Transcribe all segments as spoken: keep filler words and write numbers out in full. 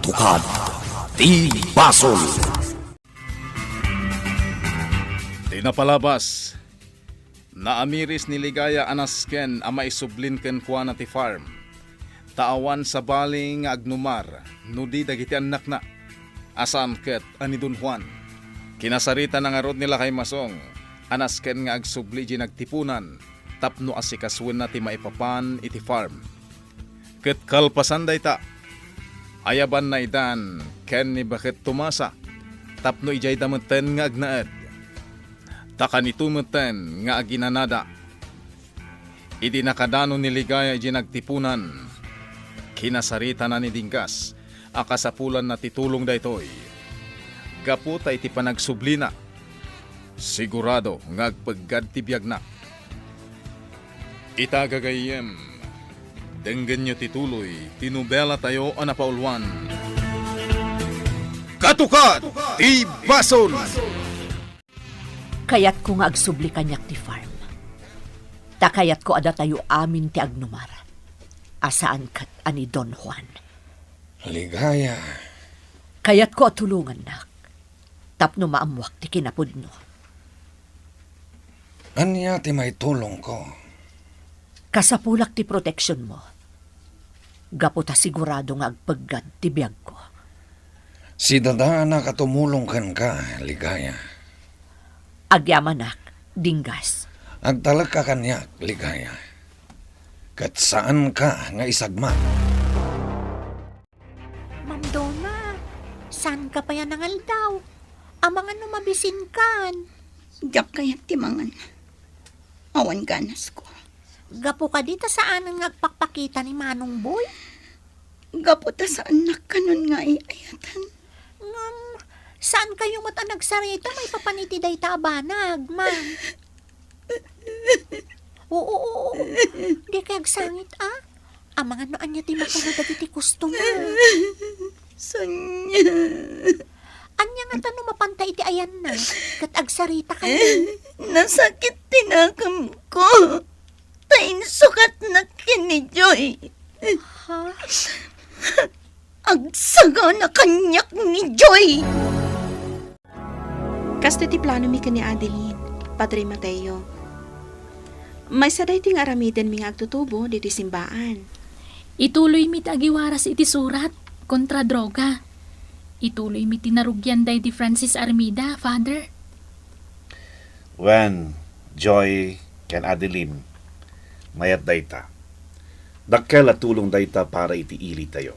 Katukad ti basol. Ti napalabas, naamiris ni Ligaya a nasken a maisublin kenkuana ti farm, ta awan sabali nga agnumar no di dagiti annakna, a saan ket a ni Don Juan. Kinasaritana ngarud ni Lakay Masong a nasken nga agsubli idiay nagtipunan tapno asikasuenna ti maipapan iti farm. Ket kalpasan dayta, ayabanna idan ken ni Baket Tomasa tapno idiayda metten nga agnaed. Ta kanito metten nga aginanada. Idi nakadanon ni Ligaya idiay nagtipunan, kinasaritana ni Dinggas a kasapulanna ti tulong daytoy. Gapu ta iti panagsublina, sigurado nga agpeggad ti biagna. Ita gagayyem, denggenyo ti tuloy ti nobelatayo a napauluan, Katukad ti Basol! Kayatko nga agsubli kaniak ti farm. Ta kayatko a datayo amin ti agnumar, a saan ket a ni Don Juan. Ligaya. Kayatko a tulongannak tapno maammoak ti kinapudno. Ania ti maitulongko? Kasapulak ti proteksionmo, gapu ta sigurado nga agpeggad ti biagko. Sidadaanak a tumulong kenka, Ligaya. Agyamanak, Dinggas. Agtalekka kaniak, Ligaya. Ket saanka nga isagmak. Ma'am Donna, saanka pay a nangaldaw? Amangan no mabisinkan. Diak kayat ti mangan. Awan ganasko. Gapu kadi ta saanen nga agpakpakita ni Manong Boy? Gapu ta saannak kanon nga ay-ayatan. Ngem, saankayo met a nagsarita maipapan iti dayta a banag, ma'am? Oo, oo, oo. Dikay agsangit, a? Amangan no ania ti makuno dagiti customer. Sonia. Ania ngata no mapanta iti ayanna, ket agsarita kayo? Nasakit ti nakem ko. Ta insukatnak ken ni Joy. Ha? Agsagana kaniak ni Joy! Kastoy ti planomi ken ni Adeline, Padre Mateo. Maysa daytoy nga aramidenmi nga agtutubo ditoy simbaan. Ituloymi ti agiwaras iti surat kontra droga. Ituloymi ti narugian daydi Francis Armida, Father. Wen, Joy, ken Adeline, mayat dayta. Dakkel a tulong dayta para iti ilitayo.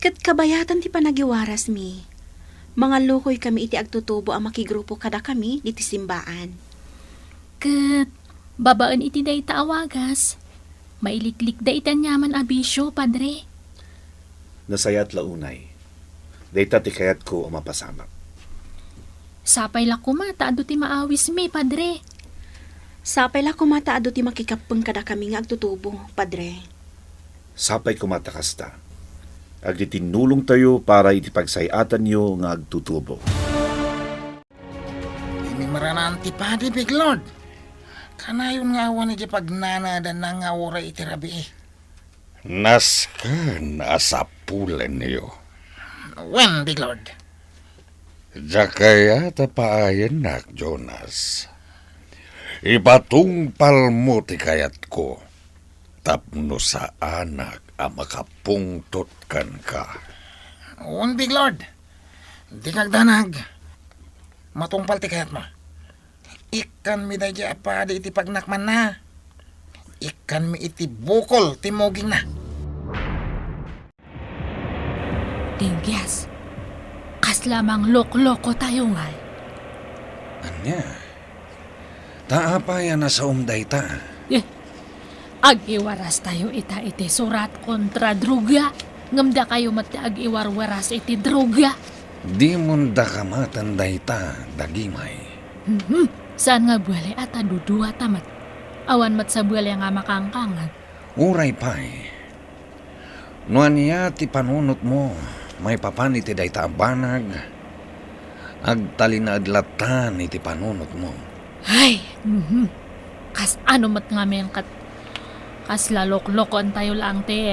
Ket kabayatan ti panagiwarasmi, mangallukoykami iti agtutubo a makigrupo kadakami ditoy simbaan. Ket babaen iti dayta a wagas, mailiklikda iti aniaman a bisio, Padre. Nasayaat la unay. Dayta ti kayatko a mapasamak. Sapay la koma ta adu ti maawismi, Padre. Sapay la koma ta adu ti makikappeng kadakami nga agtutubo, Padre. Sapay koma ta kasta. Agtitinnulongtayo para iti pagsay-atanyo nga agtutubo. Mimaranan ti padi, Big Lord. Kanayon nga awan iti pagnanaedanna nga uray iti rabii. Nasken a sapulenyo. Wen, Big Lord. Diak kayat a paayennak, Jonas. Ipatungpalmo ti kayatko tapno saanak a makapungtot kenka. Wen, Big Lord. Dika agdanag. Matungpal ti kayatmo. Ikkanmi daydiay a padi iti pagnakmanna. Ikkanmi iti bukol ti mugingna. Dinggas, kasla mangloklokotayo ngay? Ania? Ta apay a nasaom dayta? Eh, ag-iwarastayo ita iti surat kontra droga, ngem dakayo met ti ag-iwarwaras iti droga. Dimon daka maten dayta, dagimay. Mhm. Saan nga buali a ta duduata met. Awan met sa buali nga makangkangag. Uray pay. No ania ti panunotmo maipapan iti dayta a banag, agtalinaed latan iti panunotmo. Ay, mhm. Kas-ano met ngamin ket kasla loklokoentayo laeng ti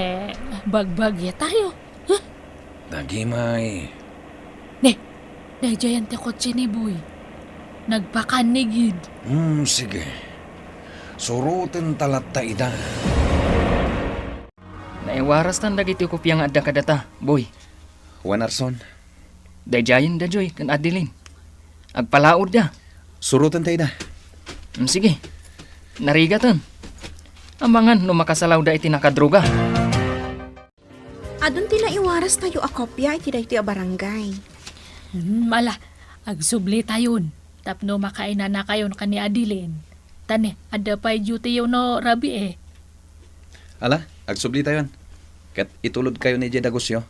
bagbagiatayo? Huh? Dagimay. Ne, daydiayen ti kotse ni Boy. Nagpakan ni Gid. Hmm, sige. Suroten ta latta ida. Naiwarastan dagiti kopia nga adda kadata, Boy. Wen Arson. Daydiayen da Joy ken Adeline. Agpalaod da. Suroten ta ida. Hmm, sige. Narigaten. Amangan no makasalawda iti nakadroga. Adun ti naiwaras tayo a kopia iti daytoy a barangay. Hmm, ala, agsubli tayon tapno makainanakayon ken ni Adeline. Ta ne, adda pay duty yo no rabii. Ala, agsubli tayon. Ket itulod kayo ni Jay Dagosyo.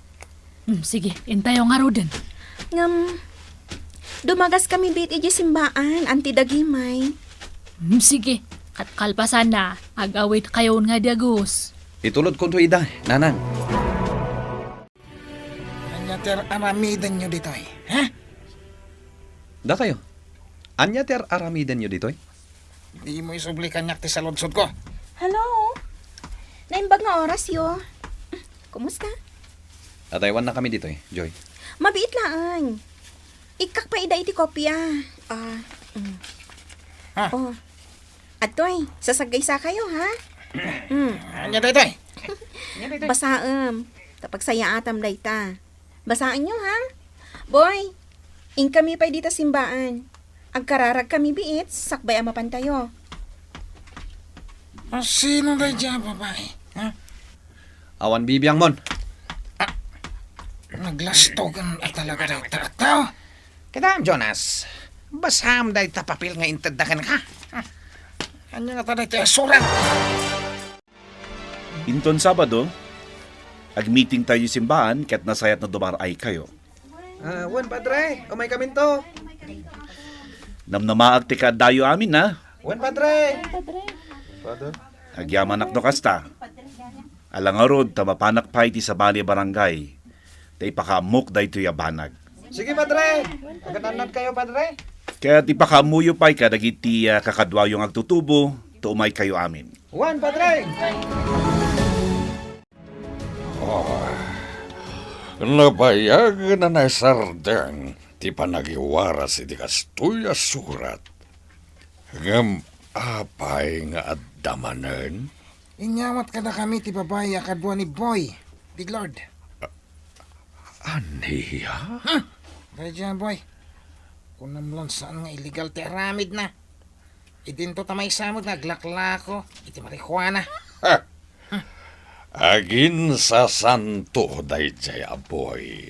Hmm, sige, intayo ngaruden. Ngem, dumagas kami biit iti simbaan, Auntie Dagimay. Hmm, sige, ket kalpasanna, ag-awid kayon nga dagus. Itulod konto ida, nanang. Ania ti ar-aramidenyo ditoy, ha? Dakayo, ania ti ar-aramidenyo ditoy? Dimo isubli kaniak ti saludsodko. Hello? Naimbag nga orasyo. Kumusta? Ataywannakami ditoy, Joy. Mabiit laeng. Ikkak pay ida iti kopia. Ah, mm. Ha? Oh. Adtoy, sasaggaysa kayo, ha? Mm. Ania daytoy? Ania daytoy? Basaem. Ta pagsayaatam dayta. Basaenyo, ha? Boy, inkami pay dita simbaan. Agkararagkami biit, sakbay a mapantayo. Ah, sino daydiay a babai? Ha? Awan bibiangmon. Ah, naglastogan a talaga dayta a tao. Kitam, Jonas. Basaem dayta papel nga intedda kenka. Ania ngata dayta a surat? Inton Sabado, agmiting tayo simbaan ket nasayat no dumar-ay kayo. Ah, wen, Padre, umay kaminto. Namnamaak ti kaaddayo amin, a. Wen, Padre. Father? Agyamanak no kasta. Ala ngarud ta mapanak pay iti sabali a barangay ta ipakaammok daytoy a banag. Sige, Padre. Aganannad kayo, Padre. Ket ipakaammoyo pay kadagiti, ah, kakaduayo nga agtutubo ta umay kayo amin. Wen, Padre. Ah, nabayagen a naisardeng ti panagiwaras iti kastoy a surat. Ngem apay nga adda manen? Inyawat kadakami ti babai a kadua ni Boy, Big Lord. Ania? Hmm. Daydiay, Boy. Kunam lan saan nga illegal ti aramidna. Idinto ta maysa met nga aglaklako iti marijuana. Ha! Aginsasanto daydiay a Boy.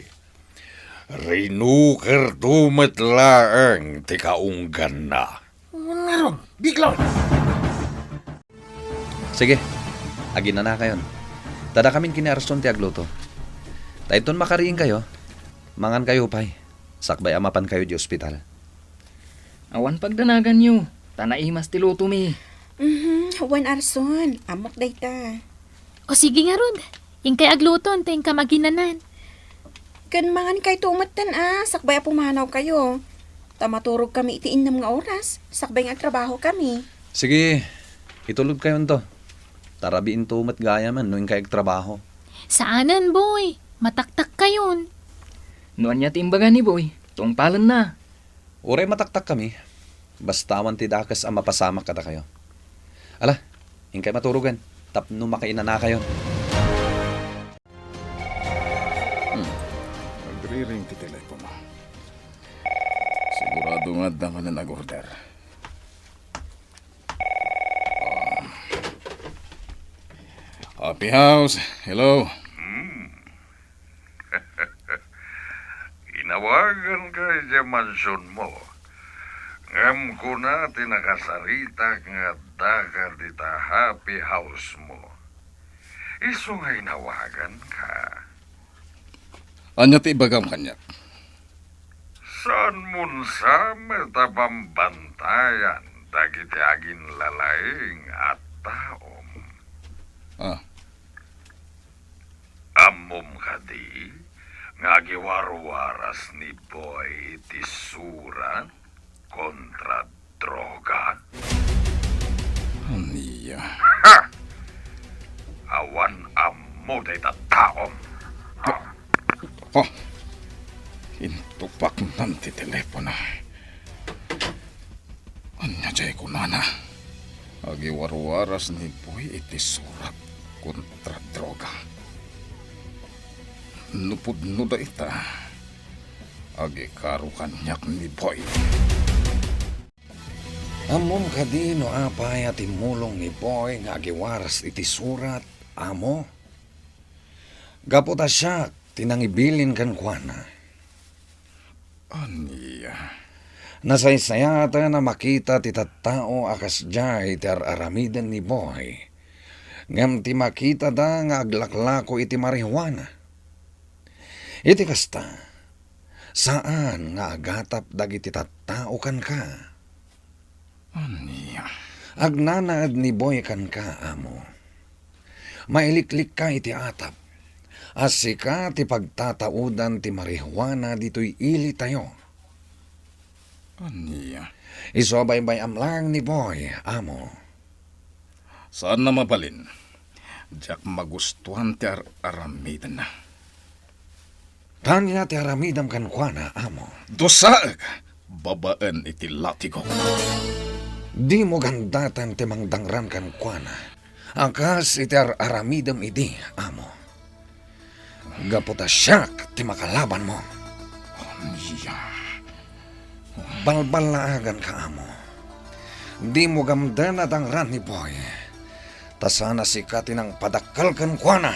Rinukerto met laeng ti kaungganna. Ngarud, Big Lord! Sige, aginanakayon. Ta dakamin ken ni Arson ti agluto. Ta inton makariingkayo, mangankayo pay, sakbay a mapankayo idiay ospital. Awan pagdanaganyo, ta naimas ti lutomi. Mhm, wen Arson, ammok dayta. O sige ngarud, inkay agluton, ta inkam aginanan. Ken mangankayto metten a, sakbay a pumanawkayo. Ta maturogkami iti innem nga oras, sakbay nga agtrabahokami. Sige, itulodkayonto. Ta rabiinto met gayamen no inkay agtrabaho. Saanen, Boy. Mataktakkayon. No ania ti imbaga ni Boy, tungpalenna. Uray mataktakkami, basta awan ti dakes a mapasamak kadakayo. Ala, inkay maturogen, tapno makainanakayon. Hmm. Nagriring ti telepono. Sigurado nga adda manen nag-order. Ah. Happy House, hello. Hmm. Inawaganka idiay mansionmo. Ngem kuna ti nakasaritak nga addaka dita happy house mo. Isu nga inawaganka. Ania ti ibagam kaniak? Saanmon sa met a bambantayan dagiti aginlalaing a taom. Ah. Ammom kadi nga agiwarwaras ni Boy ti surat kontra droga? Ania? Ha! Awan ammo dayta taom. Oh, ti telepono. Ania diay kunana? Agiwarwaras ni Boy iti surat kontra droga. No pudno dayta, agikaro kaniak ni Boy. Ammom kadi no apay a timmulong ni Boy nga agiwaras iti surat, amo? Gapu ta siak ti nangibilin kenkuana. Ania? Nasaysayaaten a makita ti tattao a kasdiay ti ar-aramiden ni Boy. Ngem ti makitada nga aglaklako iti marijuana. Iti kasta, saan nga agatap dagiti tattao kenka. Ania? Agnanaed ni Boy kenka, amo. Mailiklikka iti atap a sika ti pagtataudan ti marijuana ditoy ilitayo. Ania? Isu a baybay-am laeng ni Boy, amo. Saan a mabalin. Diak magustuan ti ar-aramidenna. Ania ti aramidem kenkuana, amo? Dusaek babaen iti latigok. Dimo gandaten ti mangdangran kenkuana a kas iti ar-aramidem idi, amo. Gapu ta siak ti makalabanmo. Ania? Balballaaganka, amo. Dimo gamden a dangran ni Boy. Ta saan a sika ti nangpadakkel kenkuana.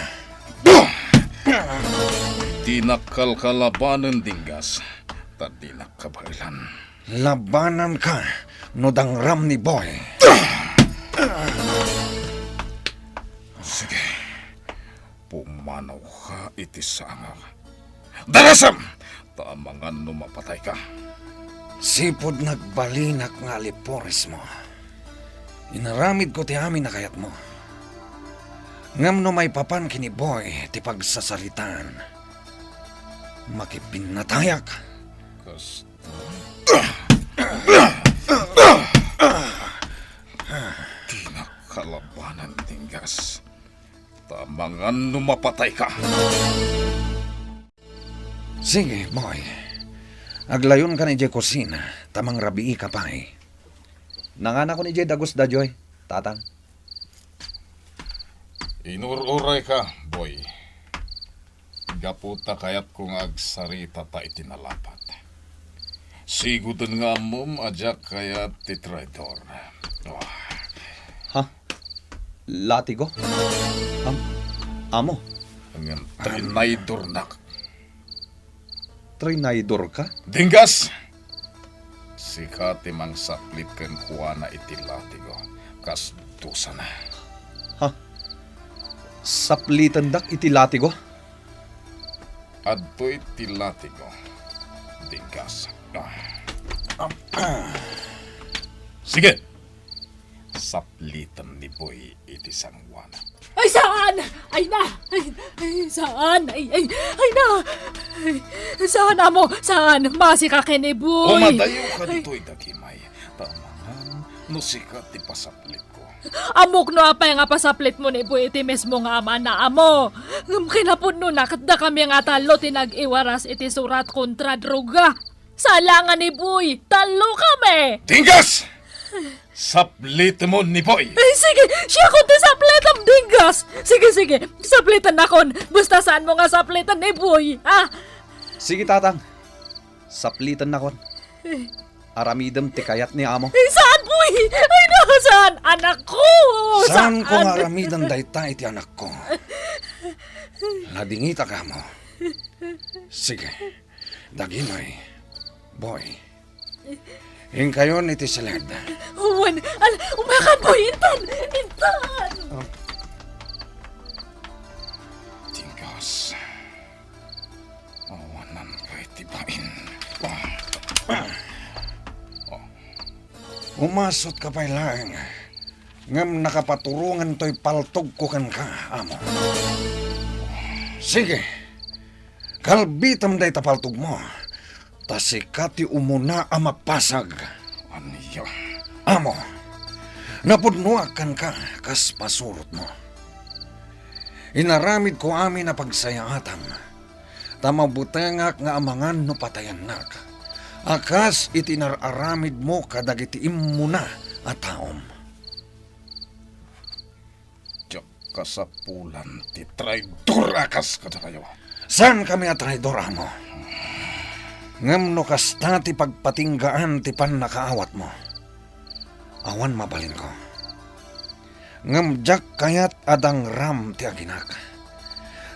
Dinak kalkalabanen, Dinggas, ta dinak kabaelan. Labananka no dangram ni Boy. Sige. Pumanawka iti sangak. Darasem! Ta amangan no mapatayka. Sipud nagbalinak nga alipurismo, inaramidko ti amin a kayatmo. Ngem no maipapan ken ni Boy ti pagsasaritaan, makipinnatayak. Kasta. Dinak kalabanan, Dinggas. Ta amangan no mapatayka. Sige, Boy. Aglayonkan idiay kusina, ta mangrabiika pay. Nanganakon idiay dagus daytoy, Tatang. Inur-urayka, Boy. Gapu ta kayatko nga agsaritata iti nalapat. Sigoden nga ammom a diak kayat ti traidor. Ah. Ha? Latigo? Am-, amo? Ngem trinaydornak. Trinaydorka? Dinggas! Sika ti mangsaplit kenkuana iti latigo, kas dusana. Ha? Saplitendak iti latigo? Adtoy ti latigo, Dinggas. Ah. Sige! Sapliten ni Boy iti sangoana. Ay, saan? Ay na! Ay, ay, saan? Ay, ay, ay na! Ay, saan, amo? Saan? Masi ka ken ni Boy. Umadayo ka ditoy, Dagimay. Ta amangan no sika ti pasaplitko. Ammok no apay nga pasaplitmo ni Boy iti mismo nga amana, amo. Ngem kinapudnona, ket dakami nga tallo ti nag-iwaras iti surat kontra droga. Saan la nga ni Boy, tallo kami. Dinggas! Saplitem ni Boy. Ay, sige, siakon ti saplitem, Dinggas. Sige, sige, saplitennakon. Basta saanmo nga sapliten ni Boy, ha? Sige, Tatang. Saplitennakon. Aramidem ti kayat ni Amo. Ay, saan, Boy? Ay, no, saan? Anakko! Saanko nga aramiden dayta iti anakko. Nadingitak, Amo. Sige. Dagimay, Boy. Inkayon iti siled. Wen, al-, umakan, Boy, intan! Intan! Tinggas. Awanan ka iti bain. Umasut ka pay laeng. Ngem nakapaturongen toy paltogko kenka, Amo. Sige, kalbitem dayta paltogmo, ta sika ti umuna a mapasag. Ania? Amo, napudnoak kenka kas pasurotmo. Inaramidko amin a pagsayaatam. Ta mabutengak nga amangan no patayennak. a kas iti inar-aramidmo kadagiti immuna a taom. Diak kasapulan ti traidor a kas kadakayo. Saankami a traidor, amo. Ngem no kasta ti pagpatinggaan ti pannakaawatmo, awan mabalinko. Ngem diak kayat a dangram ti aginak.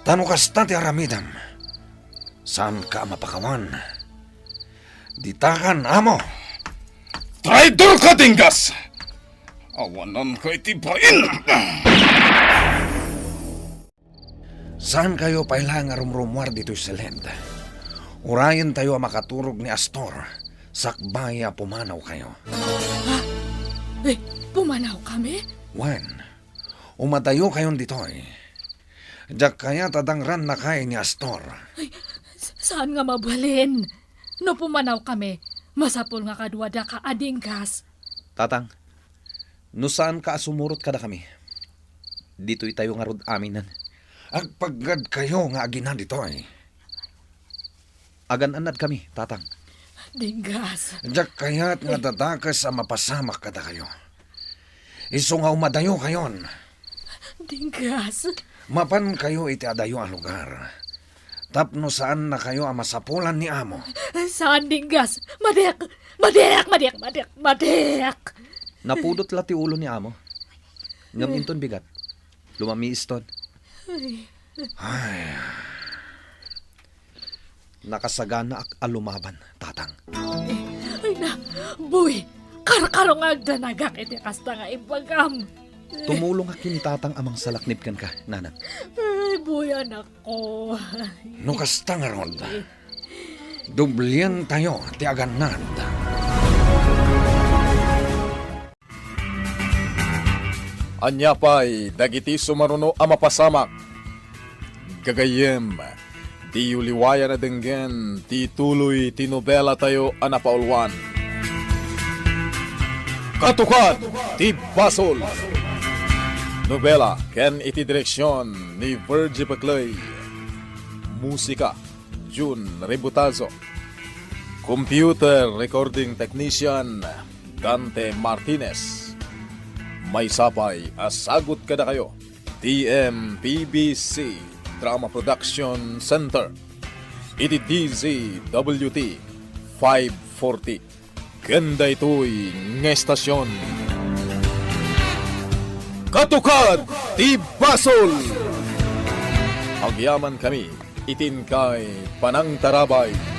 Ta no kasta ti aramidem, saanka a mapakawan. Ditakan, amo! Traidorka, Dinggas! Awananka iti bain! Saankayo pay laeng a rumrumuar ditoy siled. Urayentayo a makaturog ni Astor, sakbay a pumanawkayo. Ha? Eh, pumanawkami? Wen, umadayokayon ditoy. Diak kayat a dangrannakay ni Astor. Ay, s-, saan nga mabalin? No pumanawkami, masapul nga kaduadaka a Dinggas. Tatang, no saanka a sumurot kadakami, ditoytayo ngarud aminen. Agpaggadkayo nga agina ditoy. Agan-annadkami, Tatang. Dinggas. Diak kayat nga dadakes a mapasamak kadakayo. Isu nga umadayokayon. Dinggas. Mapankayo iti adayo a lugar. Tapno saannakayo a masapulan ni amo. Saan, Dinggas. Madek! Madek! Madek! Madek! Madek! Napudot la ti ulo ni amo. Ngem inton bigat, lumamiiston. Ay. Ay. Nakasaganaak a lumaban, Tatang. Ay na, Boy, karkarungagdanagak iti kasta nga ibagam. Tumulongak ken ni Tatang a mangsalaknib kenka, Nanang. Ay, Boy, anakko. No kasta ngarud, doblientayo ti agannad. Ania pay dagiti sumaruno a mapasamak? Gagayyem, diyo liwayan a denggen ti tuloy ti nobelatayo a napauluan, Katukad ti Basol. Nobela ken iti direksion ni Virgie Peclay. Musika, Jun Ributazo. Computer recording technician, Dante Martinez. Maysa pay a sagut kadakayo, T M P B C Drama Production Center, iti D Z W T five forty. Ken daytoy nga estasion, Katukad ti Basol. Agyamankami iti inkay panangtarabay.